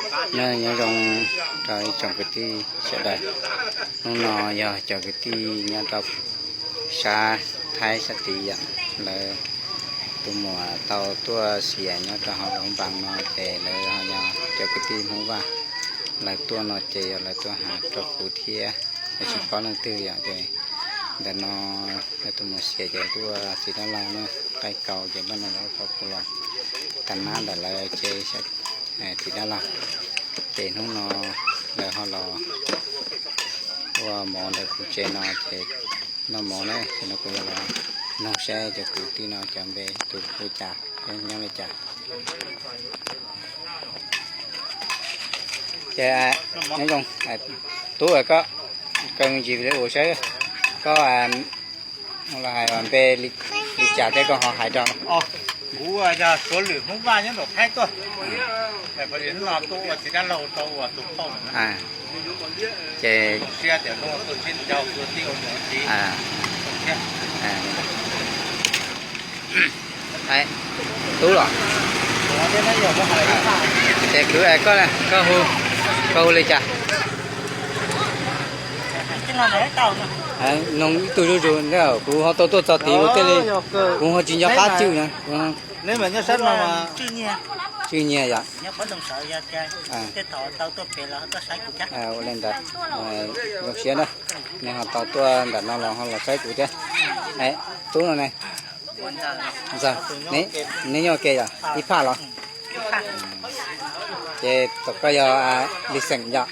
Nyob zoo rau ib tsoom kwv tij sawv daws. Hnub no yog cov kwv tij nyob rau sab Thaib sab tid yom, lawv tus muam tau tuaj xiam nyob rau hauv Luam Npas no ces lawv ho yog cov kwv tij Hmoob Vaj. Lawv tuaj no ces yog lawv tuaj hais rau kuv thiab, lawv tsis paub leej twg yom. Ces ntawm no lawv tus muam xiam ces tuaj txiv dab laug na, qaij kaus ces npaj no lawv kom kuv los tag nab ntawm lawv ces txiv dab laug. Ces hnub no lawv ho los ua mov ntawm kuv tsev no ces noj mov na, ces no kuv yuav los noog saib cov kwv tij no cov npe tus hu cas, nyob li cas. Ces nyob zoo, tub, koj, koj ntsis li ua saib, koj los hais npe li cas thiab koj ho hais rau. Kuv yog Suav Lwm Hmoob Vaj nyob nram Thaib tuaj. Hnub no tuaj ua txiv dab laug rau ua tus phauj. Ces zoo siab tias hnub no tuaj sib nrog kwv tij ua niam ua txiv. Tub los? Ces kwv, koj, koj hu li cas? Noog ib tug zuj zus ntawm kuv ho tau tuaj txog tid ua thiaj li, kuv ho tsis nco qab tswj na. Tswj Nyiag yom. Ua li ntawd, zoo siab na, nws ho tau tuaj ntawm no los ho los saib kuv thiab. Tub no ne? Ntxawg, neb nyob ua ke yom, ib phaj los? Ces tom koj yog Lis xeem yom?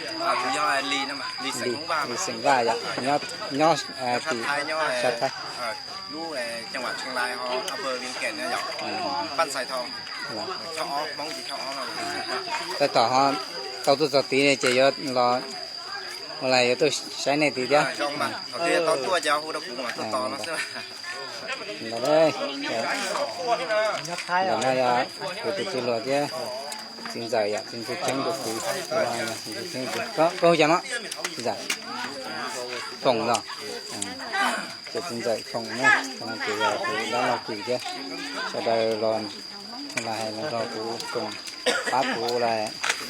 Lis xeem Vaj yom, nyob tim Sab Thaib. Tab tom ho tau tuaj txog tid ces yuav los, ua li yuav tuaj saib nej tid thiab. Ntawd, ntawm no yog kuv tus tij laug thiab txiv ntxawm yom, txiv ntxawm Cheeb tus kwv, txiv ntxawm Cheeb tus, koj hu cas no? Txiv ntxawm Foom los? Ces txiv ntxawm Foom ne, ces yog kuv dab laug Kwm thiab. Sawv daws los, los hais los nrog kuv koom pab kuv los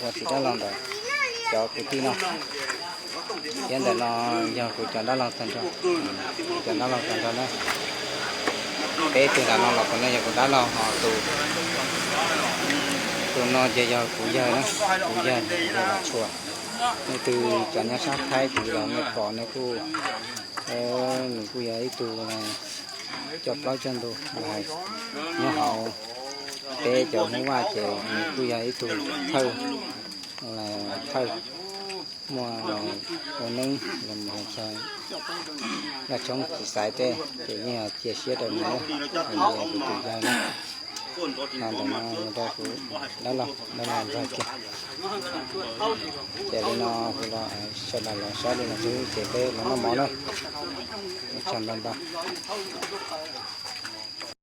ua txiv dab laug ntawm cov kwv tij no. Thiab ntawm no yog kuv cov dab laug tag nrho, kuv cov dab laug tag nrho na. Peb tug ntawm no los puav leej yog kuv dab laug, ho tus, tus no ces yog kuv yawg na, kuv yawg, yawg Los Tshua. Nej tus cov nyob sab Thaib tid los nej pom nej kuj, nws kuj yog ib tug coj plaub coj ntug los hais nyob hauv peb cov Hmoob Vaj ces nws kuj yog ib tug thawj, thawj muaj ua neeb los mus hais txog yaj tshoob txiv xaiv tej ces yeej yog cia siab rau nws, nws yog kuv tus yawg na. No ntawm no mus rau kuv dab laug, dab laug Ntxawg kiag. Ces li no kuv los, sawv daws los saib li no xwb ces peb los noj mov na. Ua tsaug ntau ntau.